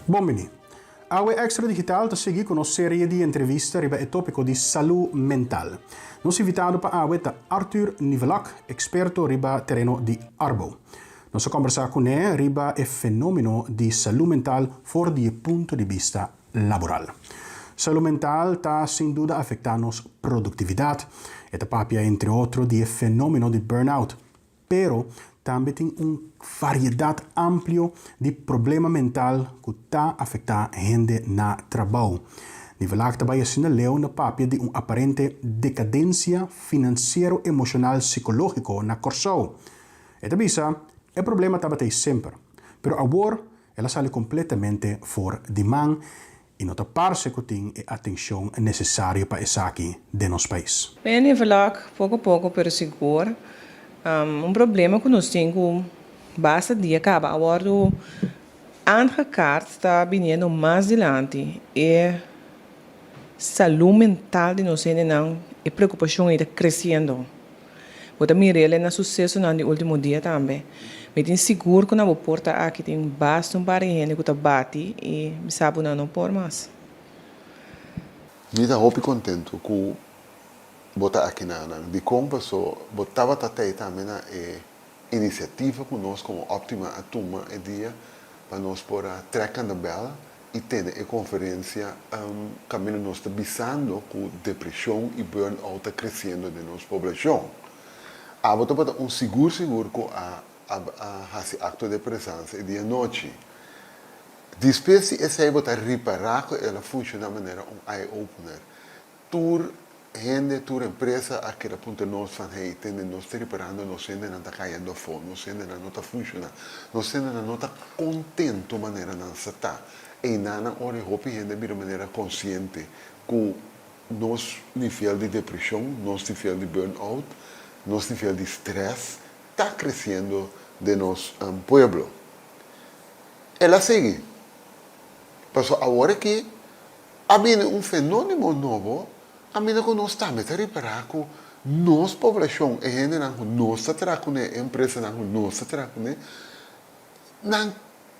Bon bini. Awe Extra Digital ta sigui ku nos serie di entrevista riba e tópiko di salú mental. Nos invitado pa awe ta Arthur Nivelak, eksperto riba tereno di arbo. Nos a kòmbersá kuné riba e fenómeno di salú mental for di e punto di bista laboral. Salú mental ta sin duda afektá nos produktividat. E ta papia entre otro di e fenómeno di burnout. Pero tambe tin un variedat amplio di problema mental ku ta afektá hende na trabou. Nivelak ta bai asina leu na papia di un aparente dekadensia finansiero-emoshonal-sikológiko na Kòrsou. E ta bisa, E problema tabata ei semper, pero awor el a sali kompletamente for di man i no ta parse ku tin e atenshon nesesario pa esaki den nos pais. Men Nivelak, poko poko pero sigur, un problema ku nos tin ku basta dia kaba a wòrdu aangekaart ta biniendo mas dilanti e salú mental di nos hendenan, e preokupashon ei ta kresiendo. Bo ta mir'el na susesonan di ultimo dia tambe. Mi tin sigur ku na bo porta aki tin basta un par di hende ku ta bati i bisa bo nan no por mas. Mi ta hopi kontentu ku bo ta aki na nan. Dikon? Paso bo tabata tei tambe na e inisiativa ku nos komo Optima a tuma e dia pa nos por a trek aan de bel i tene e konferensia kaminda nos ta bisando ku depreshon i burn-out ta kresiendo den nos poblashon. Abo tabata un sigur sigur ku a a hasi akto de presansia e dia anochi. Despues di esei bo ta ripará ku el a funshoná manera un eye-opener. Tur hende, tur empresa a keda puntra nos van hey, tende nos ta riparando nos hendenan ta kayendo afó, nos hendenan no ta funshoná, nos hendenan no ta kontento manera nan sa ta. Einanan ora e hopi hende a bira manera konsiente ku nos nivel di depreshon, nos nivel di burn-out, nos nivel di strès ta kresiendo den nos pueblo. El a sigui, Pasobra awor aki A bini un fenónimo nobo, a mina ku nos tambe ta ripará ku nos poblashon, e hendenan ku nos ta traha kuné, e empresanan ku nos ta traha kuné, nan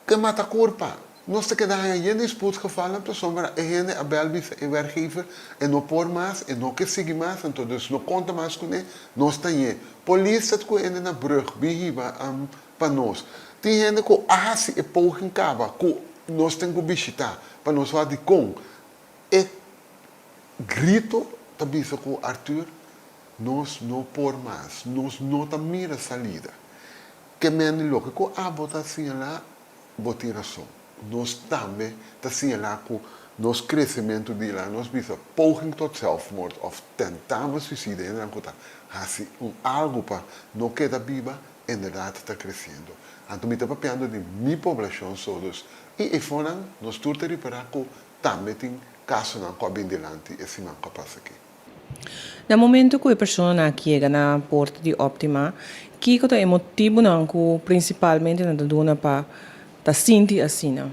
ke mata kurpa. Nos ta keda haña yen dispuutgevalnan pasobra e hende a bèl bisa e wèrkgever e no por mas, e no ke sigui mas, anto dus no konta mas kuné, nos ta ñe. Polis ta ku hende na brùg bin hiba pa nos. Tin hende ku a hasi e poging kaba ku nos tin ku bishitá pa nos wak dikon e grito ta bisa ku Arthur, nos no por mas, nos no ta mira salida. Ke men loke ku abo ta siñalá, bo tin rason. Nos tambe ta siñalá ku nos kresementu di la nos bisa poging tot zelfmoord òf tentamen suicide, hendenan ku ta hasi un algu pa no keda biba, Inderdaad ta creciendo. Anto mi ta papiando di mi poblacion so dus y efonan nos tur ta ripara cu tambe tin casonan cu a bin dilanti e siman cu a pasa aki. Na momento cu e personanan aki yega na porta di Optima, kico ta e motibonan cu principalmente nan ta duna pa ta sinti asina?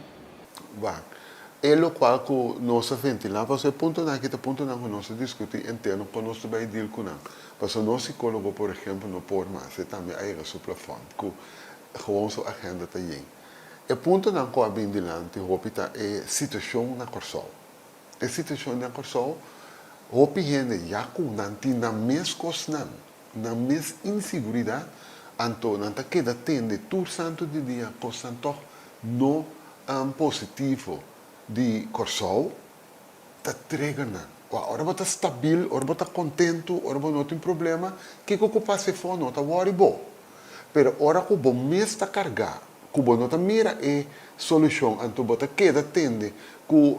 Wak, e locual cu nos a ventila pasobra e puntonan aki ta puntonan cu nos a discuti interno con nos ta bay deal cu nan. Pasobra nos psicologo por ehempel no por mas, e tambe a yega su plafond cu gewoon su agenda ta yen. E puntonan cu a bin dilanti hopi ta e situacion na Corsou. E situacion na Corsou, hopi hende ya cu nan tin nan mes cosnan, nan mes insiguridad, anto nan ta keda tende tur santo di dia cosnan toch no positivo di Corsou, ta trigger nan. Wak, ora bo ta stabil, ora bo ta kontentu, ora bo no tin problema, kiko ku pasa efo no ta wòri bo. Pero ora ku bo mes ta kargá, ku bo no ta mira e solushon, anto bo ta keda tende ku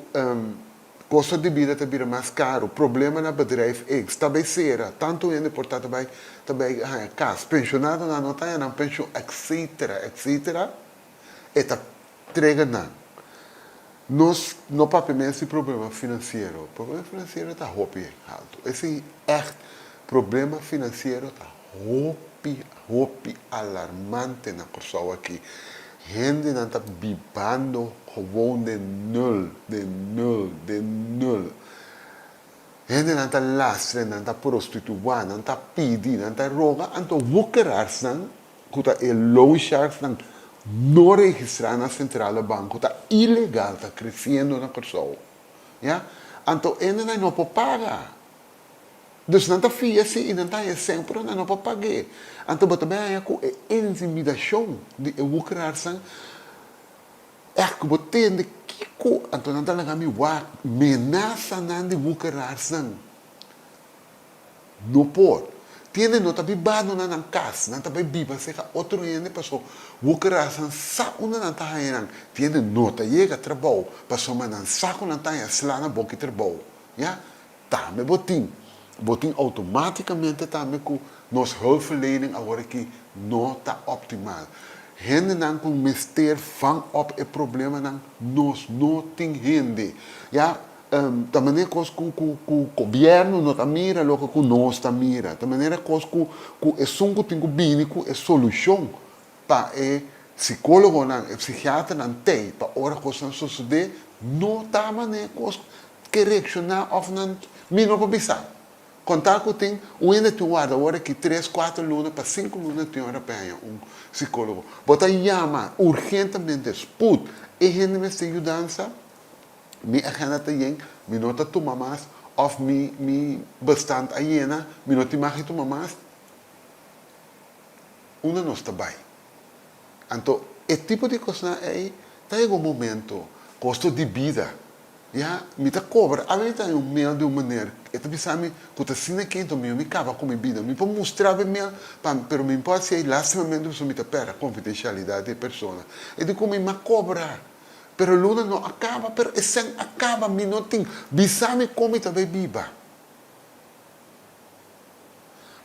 kosto di bida ta bira mas karu, problema na bedrijf X ta bai sera, tantu hende por ta ta bai ta bai haña kas, penshonadonan no ta haña nan penshon, etcetera, etcetera, e ta trigger nan. Nos no papia mes di problema financiero. Problema financiero ta hopi haltu. Esei echt problema financiero ta hopi, hopi alarmante na Kòrsou aki. Hendenan ta bibando gewoon den nul, den nul, den nul. Hendenan ta lastra, nan ta prostituá, nan ta pidi, nan ta roga, anto woekerarsnan ku ta e loan sharksnan. no registrá na Sentrale Bank ku ta ilegal ta kresiendo na Kòrsou. Ya. Anto hendenan no por paga. Dus nan ta fia si i nan ta haña sèn pero nan no por pag'é. Anto bo ta bin haña ku e intimidashon di e woekerarsnan ègt ku bo tende kiko anto nan ta laga mi wak menasanan di woekerarsnan. No por. Tiende no ta bibando na nan kas, nan ta bai biba serka otro hende paso woekerarsnan sa unda nan ta haña nan. Tiende no ta yega trabou pasobra nan sa ku nan ta haña sla na boki trabou. Ya. Tambe bo tin. Bo tin outomátikamente tambe ku nos hulpverlening awor aki no ta optimal. Hendenan ku mester vang op e problemanan, nos no tin hende. Ya, ta manera kos ku ku ku gobièrnu no ta mira loke ku nos ta mira. Ta manera kos ku ku esun ku tin ku bini ku e solushon pa e psikólogonan, e psikiaternan tei pa ora kosnan sosodé, no ta manera kos ke reakshoná òf nan mi no por bisa. Konta ku tin un hende tin warda awor aki tres, kuater luna pa sinku luna tin ora pa haña un sikólogo. Bo ta yama urgentemente, sput, e hende mester yudansa, mi agenda ta yen, mi no ta tuma mas òf mi mi bestand a yena, mi no tin mag di tuma mas. Unda nos ta bai? Anto e tipo di kosnan ei ta yega un momento, kosto di bida Ya, mi ta kobra. Awe mi ta haña un mail di un meneer, e ta bisa mi ku ta asina kento mi, mi kaba ku mi bida. Mi por mustra bo e mail pa mi, pero mi no por hasi ei lastimamente pasobra mi ta pèrdè konfidensialidat di e persona. E di ku mi m'a kobra, pero luna no a kaba, pero e sèn a kaba, mi no tin. Bisa mi kon mi ta bai biba.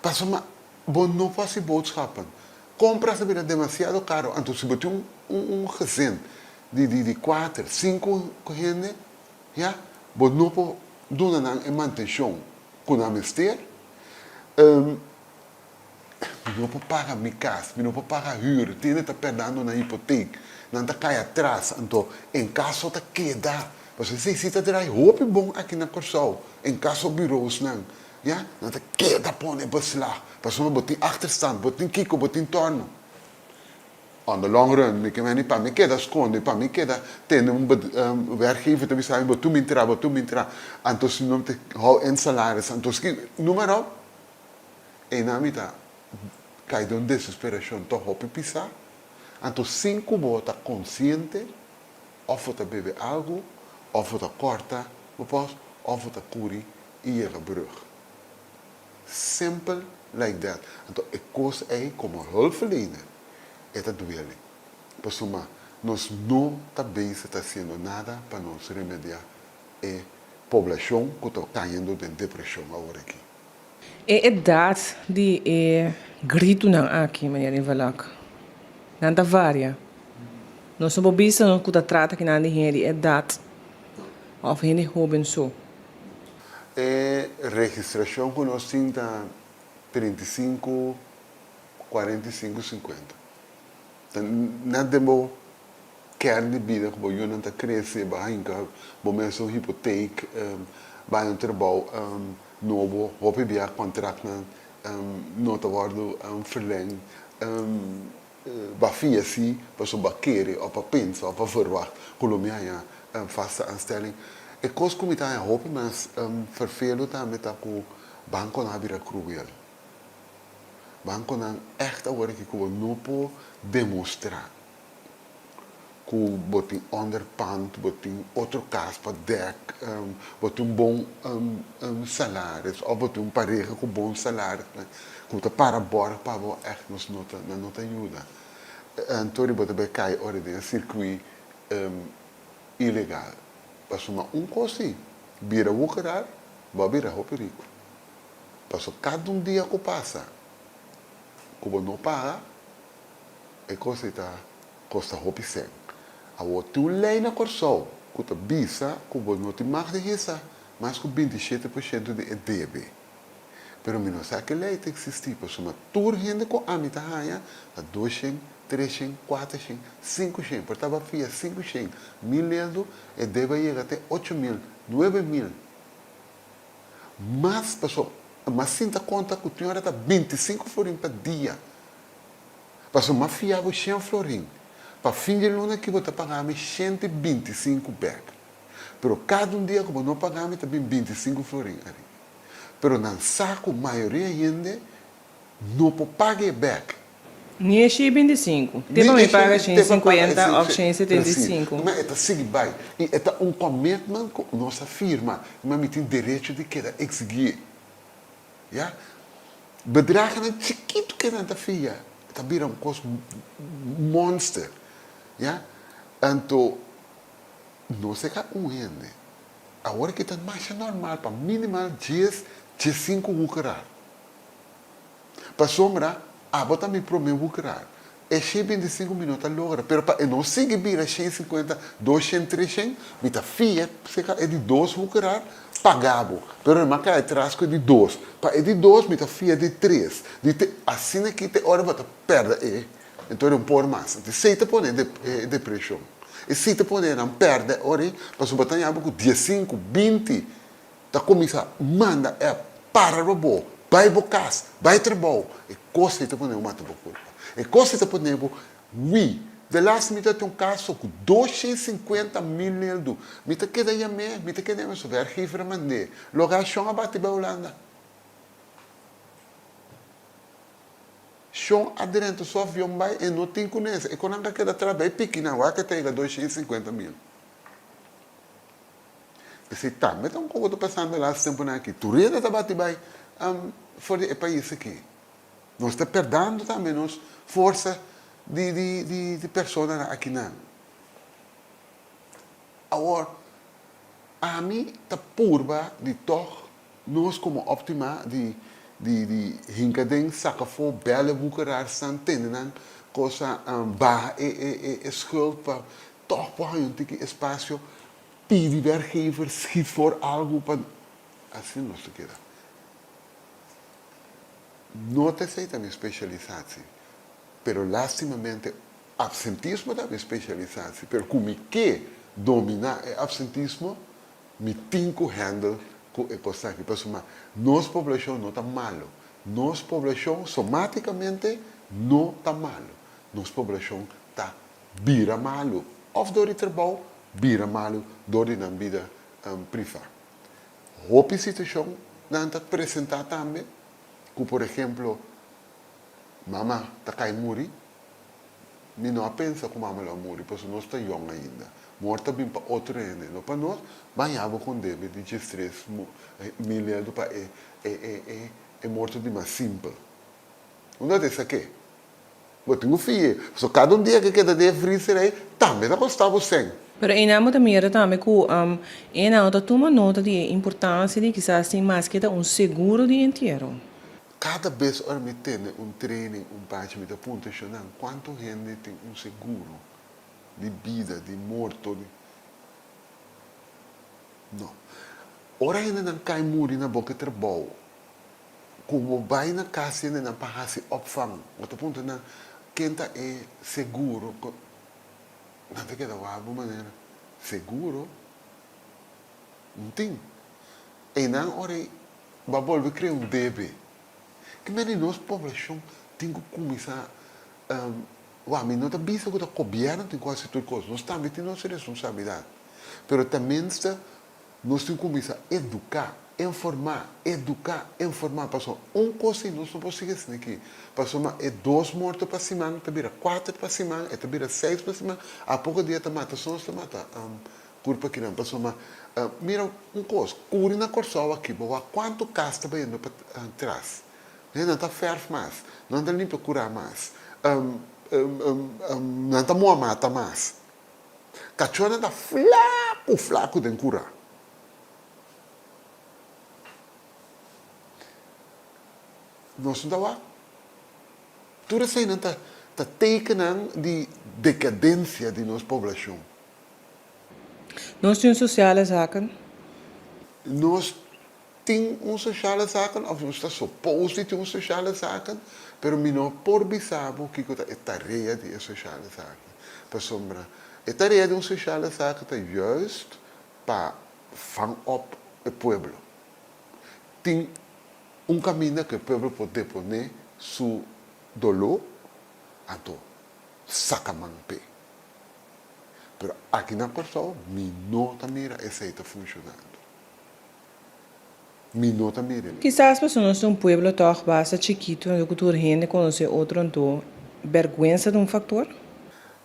Pasobra bo no por hasi boodschappen. Kompras a bira demasiado karo, anto si bo tin un gezin di di di kuater, sinku hende, ya, bo no por duna nan e mantenshon ku nan mester. Mi no por paga mi kas, mi no por paga hür, tin hende ta perdando nan hipotek, nan ta kai atras, anto enkaso ta keda. Pasobra esei si ta drai hopi bon aki na Kòrsou, enkaso bureausnan, ya, nan ta keda pone beslag, pasobra bo tin achterstand, bo tin kiko, bo tin tòrno. On the long run, mi ke meni pa mi keda skonde, pa mi keda tende un werkgever ta bisa mi bo tur mintra, bo tur mintra, anto si no ta hou en salaris, anto si noem maar op, einan mi ta kai den un desesperashon toch hopi pisa, anto sin ku bo ta konsiente òf bo ta bebe algu, òf bo ta kòrta bo pòs, òf bo ta kuri i yega brug. Simpel like that. Anto e kos ei komo hulpverlener e ta duele. Pasobra nos no ta bezig ta hasiendo nada pa nos remedia e poblashon ku ta kayendo den depreshon awor aki. E edat di e gritunan aki, meneer Inverloch, nan ta varia. Nos no por bisa nos ku ta trata kinan di hende di edat òf hende hóben so. E registrashon ku nos tin ta 35, 45, 50. Ta net den bo kern di bida ku bo yunan ta krese, bo a hinka bo mes un hipotek, bai un trabou nobo, hopi bia kontraktnan no ta wòrdu verleng. Bo a fia si pasobra bo a kere òf a pensa òf a verwagt ku lo mi haña vaste aanstelling. E kos ku mi ta haña hopi mas ferfelu tambe ta ku bankonan a bira kruel. Bankonan ègt awor aki ku bo no por demostrá ku bo tin onderpand, bo tin otro kas pa dèk, bo tin un bon salaris òf bo tin un pareha ku bon salaris ku ta para bòrg pa bo, ègt nos no ta, nan no ta yuda. Anto riba ta bai kai ora den e sirkuí ilegal. Pasobra un kos si, bira wokerar, bo a bira hopi riku. Pasobra kada un dia ku pasa ku bo no paga, E kos ei ta kosta hopi sèn. Awor tin un lei na Kòrsou ku ta bisa ku bo no tin mag di hisa mas ku 27% di e debe. Pero mi no sa ke lei ta eksistí pasobra tur hende ku ami ta haña ta 200, 300, 400, 500, por tabata fia 500 mil eldo e debe a yega te 8000, 9000. Mas pasobra mas sinta konta ku tin ora ta 25 florin pa dia. Pasobra m'a fia bo shen florin. Pa fin di luna aki bo ta paga mi 125 bèk. Pero kada un dia ku bo no paga mi ta bin 25 florin ariba. Pero nan sa ku mayoria hende no por paga e bèk. Ni e 125. Te pa mi paga 150 òf 175. Ma e ta sigui bai. I e ta un commitment ku nos a firma. Ma mi tin derecho di keda exigí. Ya. Bedragennan chikitu ke nan ta fia ta bira un kos monster. Ya. Anto nos e ka un hende. Awor aki ta masha normal pa minimal dies, diesinku hukerar. Pasobra abo ta mi prome hukerar. E shen 25 mi no ta logra, pero pa e no sigui bira 150, 200, 300, mi ta fia seka e di dos hukerar paga bo. Pero e ma kai atras ku e di dos. Pa e di dos mi ta fia di tres. Di te, asina aki te ora bo ta perde e, enton e un por mas. Anto esei ta pone e depresion. Esei ta pone nan perde ora ei, pasobra bo ta haña bo ku 15, 20 Ta kuminsá manda app, para riba bo, bai bo kas, bai trabou. E kos ei ta pone bo mata bo kurpa. E kos ei ta pone bo hui. De laatste mi ta tin un kaso ku 250 mil neldu. Mi ta keda yam'é, mi ta keda yam'é, su werkgever a mand'é. Loke a shon a bati bai Hulanda. Shon a drenta su avion bai, e no tin kunes. E konan ka keda traha bai piki nan, wak e ta yega 250 mil. Esei tambe ta un koko ta pasando e laatste tempunan aki. Tur hende ta bati bai for di e pais aki. Nos ta perdando tambe nos forsa di di di personanan akinan. Awor, ami ta purba di tòg nos komo Optima di di di hinka den saka afó bèl e woekerarsnan, tende nan kosa baha e e e schuld pa tòg por haña un tiki espasio Pidi werkgever schiet voor algu pa asina nos ta keda. No ta esei ta mi specialisatie, pero lastimamente absentismo ta mi specialisatie, pero ku mi ke domina e absentismo mi tin ku handle ku e kos aki pasobra nos poblashon no ta malo, nos poblashon somaticamente no ta malo, nos poblashon ta bira malu òf dor di trabou, bira malu dor di nan bida privá. Hopi situashon nan ta presentá tambe ku por ehemplo mama ta kai muri, mi no a pensa ku mama lo a muri pasobra nos ta yòn ainda, mor ta bin pa otro hende no pa nos, baña bo kon debe di diestres mil eldo pa e e morto di mas simpel. Unda ta esaki? Bo tin ku fia. Pasobra kada un dia ke keda den e freezer ei tambe ta kosta bo sèn. Pero einan bo ta mira tambe ku einan no ta tuma nota di e importansia di kisas tin maske ta un seguro di entiero. Kada bes ora mi tene un training, un pachi, mi ta puntra eshonan kuantu hende tin un seguro di bida, di morto, di. No. Ora hendenan kai muri na boka e trabou, Ku bo bai na kas hendenan pa hasi opvang, bo ta puntra nan ken ta e seguro ku nan ta keda wak bo manera seguro no tin. Einan ora ei bo a bolbe krea un debe. Ke mende nos poblashon tin ku kuminsá wak mi no ta bisa ku ta gobièrnu tin ku hasi tur kos, nos tambe tin nos responsabilidat, pero tenminste Nos tin kuminsá eduká, informá, eduká, informá, pasobra un kos si nos no por sigui asina aki, pasobra e dos morto pa siman ta bira kuater pa siman, e ta bira seis pa siman, a poko dia ta mata so nos ta mata kurpa akinan, pasobra mira un kos, kuri na Kòrsou aki bo wak kuantu kas ta bayendo pa tras, nan ta fèrf mas, nan ta limpia kurá mas, nan ta muha mata mas. Kachónan ta flaku flaku den kurá. Nos no ta wak. Tur eseinan ta ta tekennan di dekadensia di nos poblashon. Nos tin un sociale zaken. Nos tin un sociale zaken of nos ta supos di tin un sociale zaken, pero mi no por bisa bo kiko ta e tarea di e sociale zaken. Pasobra e tarea di un sociale zaken ta juist pa vang op e pueblo. Tin un kaminda ku e pueblo por deponé su doló, anto saka man p'e. Pero aki na Kòrsou mi no ta mira esei ta funshonando. Mi no ta mira. Kisas pasobra nos ta un pueblo tòg basta chikitu anto ku tur hende konosé otro anto bèrgwensa ta un faktor?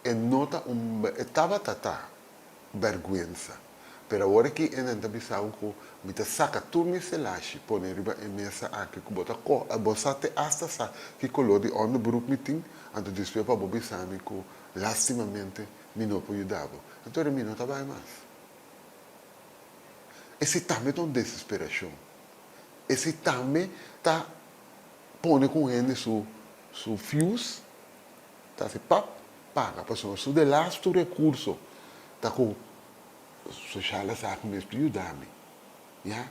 E no ta un e tabata ta bèrgwensa pero awor aki e nan ta bisa bo ku mi ta saka tur mi selashi pone riba e mesa aki ku bo ta ko bo sa te asta sa ki koló di ònderbroek mi tin anto despues pa bo bisa mi ku lastimamente mi no por yuda bo anto mi no ta bai mas. Esei tambe ta un desesperashon. Esei tambe ta pone ku un hende su su fuse ta hasi pap, paga. Pasobra su delastu rekurso ta ku soshal a sa ku mester yuda mi. Ya.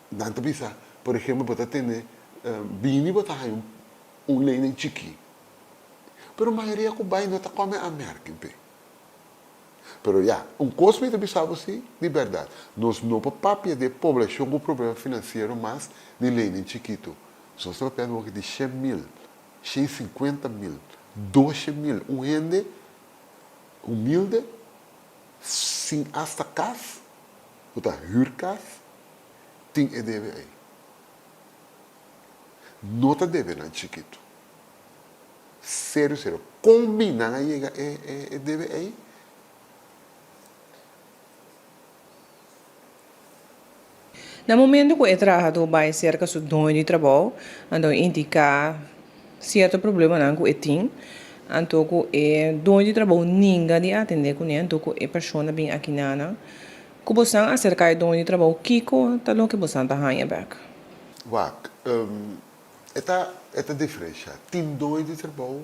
Nan ta bisa, por ehempel, bo ta tene bini bo ta haña un lening chikí. Pero mayoria ku bai no ta kome aanmerking p'e. Pero ya, un kos mi ta bisa bo si, di bèrdat, nos no por papia di e poblashon ku problema finansiero mas di lening chikitu. Nos ta papiando hopi di 100.000, 150.000, 200.000, un hende humilde, sin asta kas, ku ta hür kas, tin e debe ei. No ta debenan chikitu. Serio serio, kon bin nan a yega e e debe ei? Na momento ku e trahadó bai serka su doño di trabou, anto e indiká sierto problemanan ku e tin, anto ku e doño di trabou ninga di atendé kuné, anto ku e persona bin aki nan, ku bosan aserká e doño di trabou, kiko ta loke bosan ta haña bèk? Wak, E ta e ta diferencia. Tin doño di trabou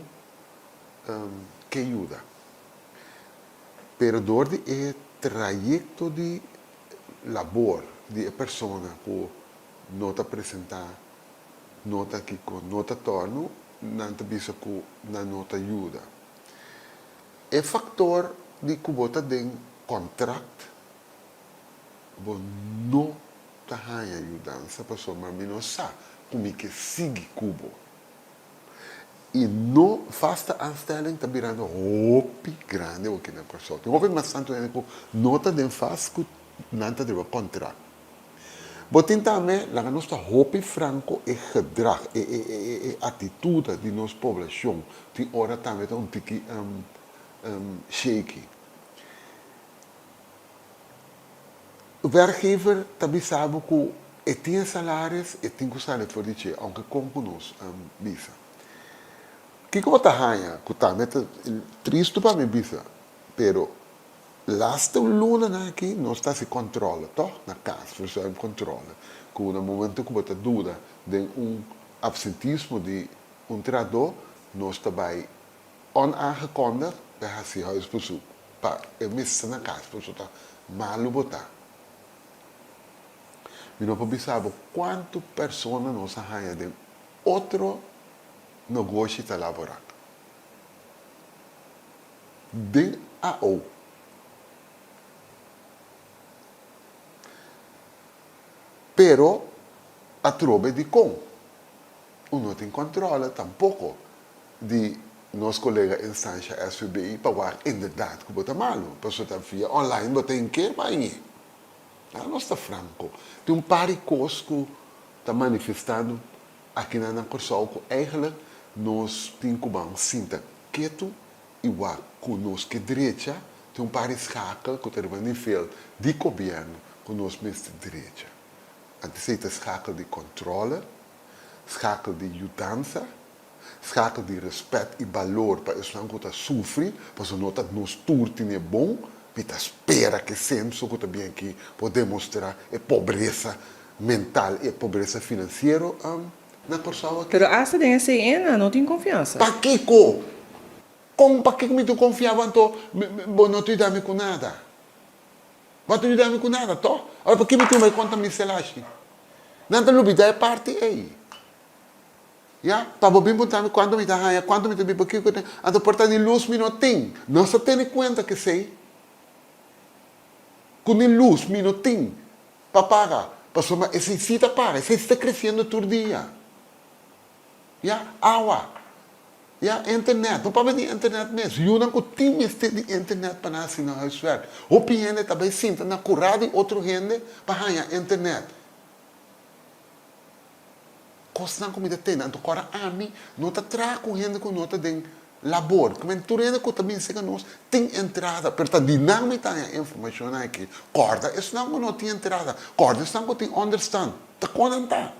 ke yuda. Pero dor di e trayecto di labor di e persona cu no ta presenta, no ta kico, no ta torno, nan ta bisa cu nan no ta yuda. E factor di cu bo ta den contract, bo no ta haña yudansa pasobra mi no sa ku mi ke sigui ku bo. I no vaste aanstelling ta birando hopi grandi awor aki na Kòrsou. Tin hopi mas tantu hende ku no ta den vast ku nan ta riba kontrakt. Bo tin tambe, laga nos ta hopi franko, e gedrag, e e e e atituda di nos poblashon tin ora tambe ta un tiki shaky. Werkgever ta bisa bo ku e tin e salaris, e tin ku sali for di dje, ounke kon ku nos bisa. Kiko bo ta haña ku tambe ta tristu pa mi bisa, pero laste un lunanan aki nos ta hasi kòntròle tòg na kas, verzuimcontrole, ku na momento ku bo ta duda den un apsentismo di un trahadó, nos ta bai Onaangekondigd bai hasi huisbezoek pa e mester na kas pasobra ta malu bo ta. Mi no por bisa bo kuantu persona nos a haña den otro nogoshi ta laborá. Den AO. Pero atrobe dikon? Un no tin kòntròle tampoko di nos kolega instansha SVBI pa wak inderdaad ku bo ta malu, pasobra ta via online bo ta hinke pa añ'e. Laga nos ta franko, tin un par di kos ku ta manifestando akinan na Kòrsou ku eigenlijk nos tin ku ban sinta ketu i wak ku nos ke drecha, tin un par di schakel ku ta riba nivel di gobièrnu ku nos mester drecha. Antes ei ta schakel di kòntròle, schakel di yudansa, Schakel di respet i balor pa esnan ku ta sufri, pasobra no ta nos tur tine bon. Mi ta spera ku e senso ku ta bin aki por demostrá e pobresa mental i e pobresa finansiero na Kòrsou aki. Pero asta den esei ena no tin konfiansa. Pakiko? Kon pakiko mi tin konfia bo anto bo no ta yuda mi ku nada? Bo ta yuda mi ku nada, tò? Awor pakiko mi tin bai konta mi selashi? Nan ta lubidá e parti ei. Ya, pa bo bin puntra mi kuantu mi ta haña, kuantu mi ta biba, kiko tin, anto por ta ni lus mi no tin. Nos ta tene kuenta kesei, ku ni lus mi no tin pa paga, pasobra esei si ta paga, esei si ta kresiendo tur dia. Ya, awa. Ya, internet. No papia di internet mes. Yunan ku tin mester di internet pa nan hasi nan huiswerk. Hopi hende ta bai sinta na kurá di otro hende pa haña internet. Kosnan ku mi ta tende. Anto kòrda ami no ta traha ku hende ku no ta den labor. Kimen tur hende ku ta bin serka nos tin entrada, pero ta di nan mi ta haña informashonnan aki. Kòrda esnan ku no tin entrada. Kòrda esnan ku tin ònderstan. Ta kon nan ta?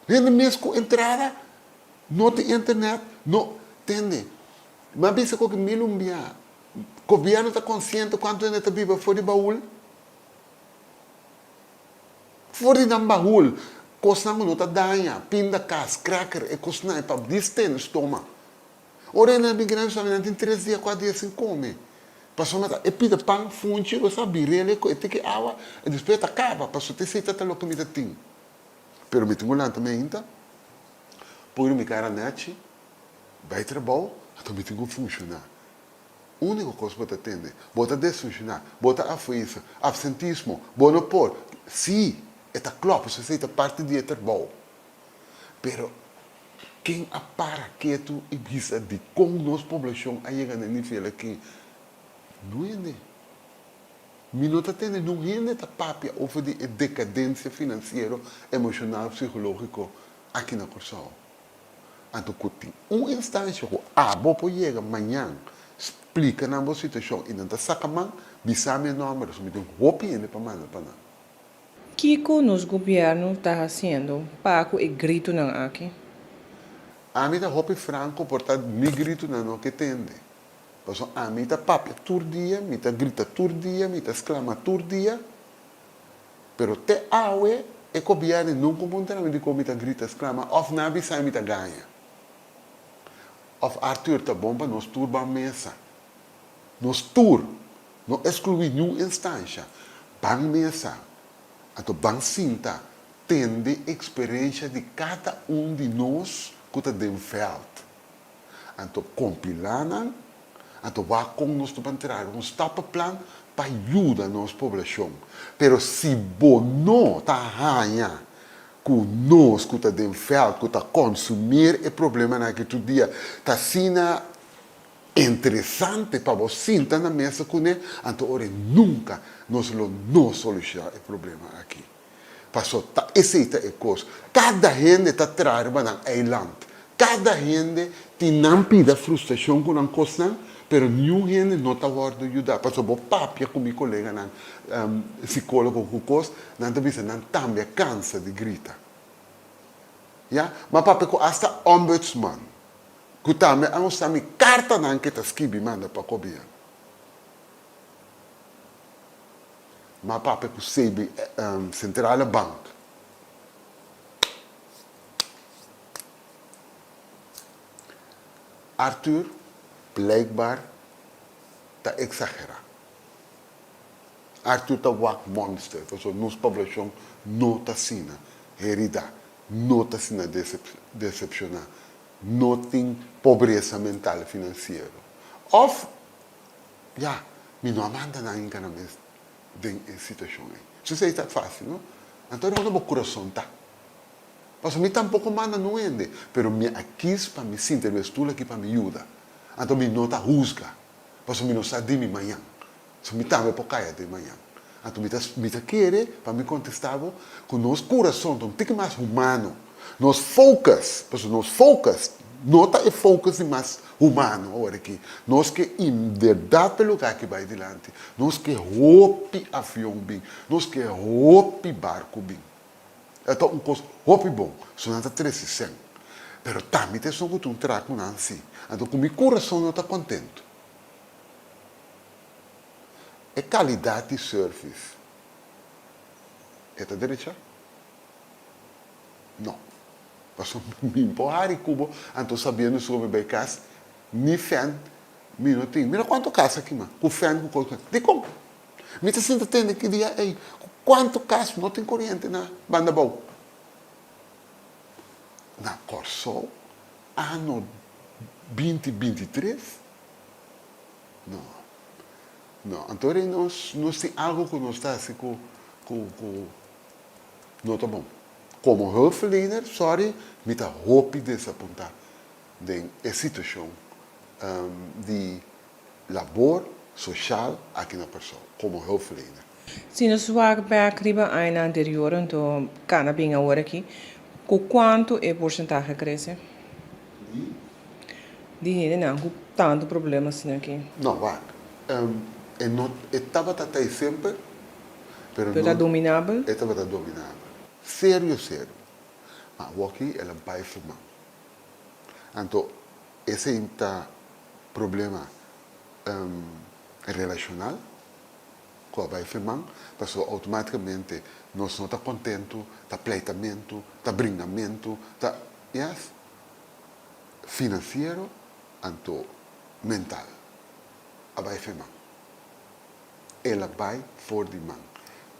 Hende mes ku entrada no tin internet, no tende. Mi a bisa ku mi lumbia, gobièrnu ta konsiente kuantu hende ta biba for di baul? For di nan bahul, kosnan ku no ta daña, pinda kas, cracker, e kosnan ei pa distende stoma. Ora hende a bin kina bisa mi nan tin tres dia, kuater dia sin kome. Pasobra ta e pida pan funchi, bo sa bir'el ku e tiki awa, i despues e ta kaba, pasobra ta esei ta ta loke mi ta tin. Pero mi tin ku lanta mi ainda, pone mi kara nechi, bai trabou, anto mi tin ku funshoná. Úniko kos bo ta tende, bo ta desfunshoná, bo ta afuisa, apsentismo, bo no por. Sí, e ta klòp, pasobra esei ta parti di e trabou. Pero ken a para ketu i bisa dikon nos poblashon a yega na e nivel aki? No hende. Mi no ta tende niun hende ta papia over di e dekadensia finansiero, emoshonal, psikológiko aki na Kòrsou. Anto ku tin un instansha ku abo por yega mañan splika nan bo situashon i nan ta saka man, bisa mi e nòmber, pasobra mi tin hopi hende pa manda pa nan. Kiko nos gobièrnu ta hasiendo pa ku e gritunan aki? Ami ta hopi franko por ta mi gritunan no ke tende. Pasobra ami ta papia tur dia, mi ta grita tur dia, mi ta sklama tur dia, pero te awe e gobièrnu nunka puntra mi dikon mi ta grita, sklama òf nan a bisa mi ta gaña. Òf Arthur ta bon pa nos tur ban mesa. Nos tur, no eskluí niun instansha, ban mesa, anto ban sinta tende eksperensha di kada un di nos ku ta den vèlt. Anto kompilá nan, anto wak kon nos ta ban traha un stappenplan pa yuda nos poblashon. Pero si bo no ta haña ku nos ku ta den vèlt, ku ta konsumir e problemanan aki tur dia, ta asina interesante pa bo sinta na mesa kuné, anto ora nunka nos lo no solushoná e problema aki. Paso ta esei ta e kos. Kada hende ta traha riba nan eiland. Kada hende tin nan pida frustrashon ku nan kosnan, pero niun hende no ta wòrdu yuda. Paso bo papia ku mi koleganan sikólogo ku kos, nan ta bisa nan tambe a kansa di grita. Ya, m'a papia ku asta ombudsman, ku tambe a usa mi kartanan ke ta skibi manda pa gobièrnu. M'a papia ku CB, Centrale Bank. Arthur blijkbaar ta exagera. Arthur ta wak monster, pasobra nos poblacion no ta asina herida, no ta asina decepciona, no tin pobresa mental financiero. Of Ya, mi no a manda nan hinka nan mes den e situashon ei. Su esei ta fásil, no? Anto unda bo kurason ta? Pasobra mi tampoko manda nun hende, pero mi a kis pa mi sinta riba e stul aki pa mi yuda. Anto mi no ta husga, pasobra mi no sa di mi mañan. So mi tambe por kaya den mañan. Anto mi ta mi ta kere pa mi kontestá bo ku nos kurason ta un tiki mas humano. Nos focus, pasobra nos focus no ta e focus di mas humano awor aki. Nos ke inderdat pa e lugar aki bai dilanti. Nos ke hopi avion bin, nos ke hopi barco bin. E ta un cos hopi bon, so nan ta trece cen. Pero tambe ta esun cu ta un traha cu nan si. Anto cu mi curason no ta contento. E calidad di service e ta derecha? No. Pasobra mi por hari ku bo, anto sabiendo si bo bai kas, ni fèn mi no tin. Mira kuantu kas aki man, ku fèn ku kos. Dikon? Mi ta sinta tende ki dia ei, ku kuantu kas no tin koriente na banda abou. Na Kòrsou, ano binti 23? No. No. Anto rei nos, nos tin algu ku nos ta hasi ku, ku, ku. No ta bon. Komo hulpverlener, sorry, mi ta hopi desapuntá. den e situashon di labor soshal aki na Kòrsou komo hulpverlener. Si nos wak bek riba añanan anterior anto kana bin awor aki, ku kuantu e porsentahe a krese? Di? Di hendenan ku tantu problema asina aki. No, wak, e no e tabata ta ei semper, pero Pero ta dominabel? E tabata dominabel. Serio serio. Ma awoki el a bai fuma. Anto esei ta problema relashonal ku a bai firman, pasobra outomátikamente nos no ta kontentu, ta pleitamentu, ta bringamentu, ta, yes, finansiero anto mental a bai firman. El a bai for di man.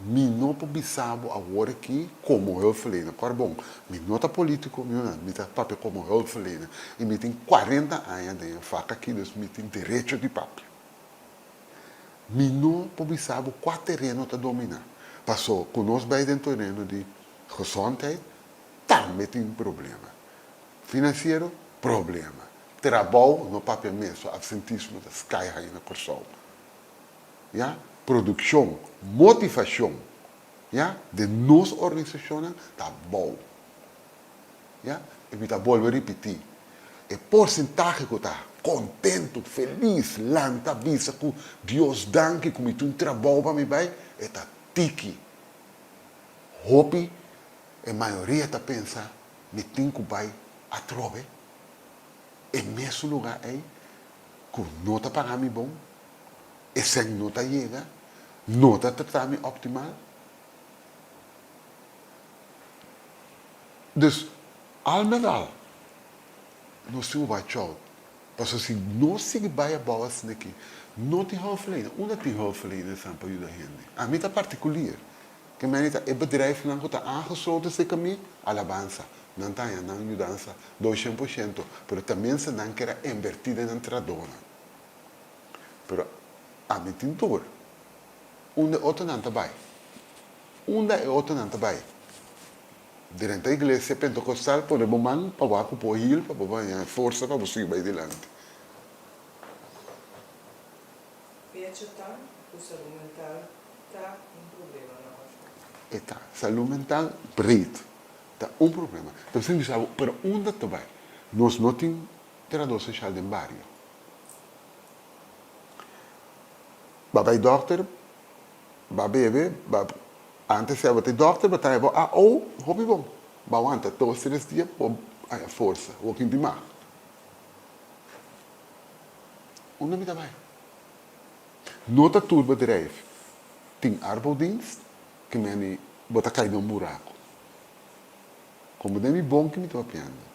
Mi no por bisa bo awor aki komo hulpverlener. Kor bon, mi no ta politico, mi no nada. Mi ta papia komo hulpverlener. I mi tin cuarenta aña den e vak aki, dus mi tin derecho di papia. Mi no por bisa bo kua tereno ta domina. Paso ku nos bai den tereno di gezondheid, tambe tin problema. Financiero, problema. Trabou, no papia mes, so absentismo ta sky high na Kòrsou. Ya, produkshon, motivashon, ya, den nos organisashonnan ta abou. Ya, i mi ta bolbe ripití, e porsentahe ku ta kontentu, felis, lanta bisa ku Dios danki ku mi tin un trabou pa mi bai, e ta tiki. Hopi, e mayoria ta pensa, mi tin ku bai atrobe e mesun lugá ei ku no ta paga mi bon, e sèn no ta yega, no ta trata mi optimal. Dus, al met al, nos tin ku bai chòut, pasobra si nos sigui bai abou asina aki, no tin hulpverlener. Unda tin hulpverlener esnan pa yuda hende? Ami ta partikulier. Ke meni ta e bedrijfnan ku ta aangesloten serka mi, alabansa. Nan ta haña nan yudansa doshen por shento, pero ta mensa nan ker a invertí den nan trahadónan. Pero ami tin tur. Unda e otronan ta bai? Unda e otronan ta bai? Drenta iglesia pentecostal pone bo man pa wak ku por hil pa bo haña forsa pa bo sigui bai dilanti. Pecho ta ku salú mental ta un problema na Kòrsou. E ta. Salú mental breed ta un problema. Ta bisa bisa bo, pero unda ta bai? Nos no tin terador sosial den bario. Ba bai dòkter, ba bebe, ba antes si abo ta e dòkter ba trae bo AO, hopi bon. Ba wanta dos tres dia bo haña forsa, bo kinti mas. Unda mi ta bai? No ta tur bedrijf tin arbodienst ki meni bo ta kai den un buraku. Komo den mi bon ki mi ta papiando.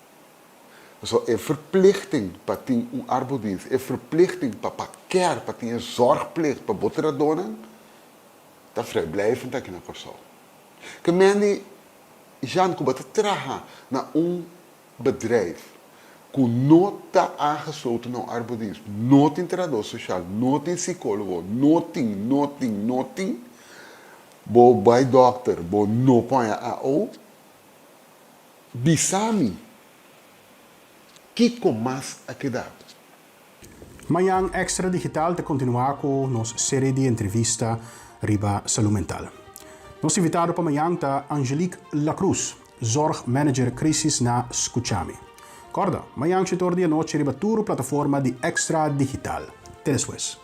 Pasobra e verplichting pa tin un arbodienst, e verplichting pa pa kèr pa tin e zorgplicht pa bo trahadónan ta vrijblijvend aki na Kòrsou. Ke meni Jan ku bo ta traha na un bedrijf ku no ta aangesloten na un arbodienst, no tin trahadó sosial, no tin sikólogo, no tin, no tin, no tin, bo bai dòkter, bo no por haña AO, bisa mi kiko mas a keda? Mañan Extra Digital ta kontinuá ku nos serie di entrevista riba salú mental. Nos invitado pa mañan ta Angelique Lacruz, Zorgmanager Crisis na Skuchami. Kòrda, mañan shetor di anochi riba tur plataforma di Extra Digital. Te despues.